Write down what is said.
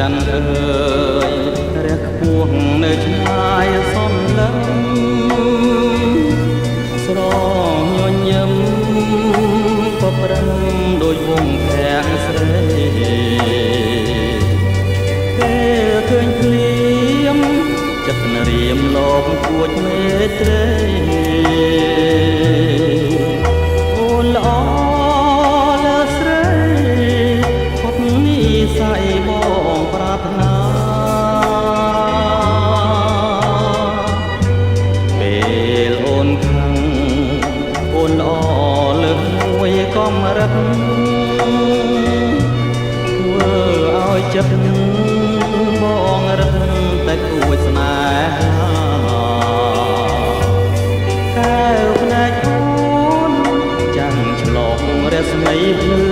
ច័ន្ទអើយរះខ្ពស់នៅឆ្ងាយសំលឹងស្រញញឹមក៏ប្រឹងដូចវងភាំងស្រីពេលឃើញភ្លៀមចិត្តនរៀមលោកគួចមេត្រីអូនល្អលើស្រីផុតនិស័យបងប្រាថ្នាពេលអូនខឹងអូនល្អលើសមួយកំរិតធ្វើឲ្យចិត្តបងរឹតតែគួចស្នេហាកែវភ្នែកអូនចាំងឆ្លងរស្មីភ្លឺ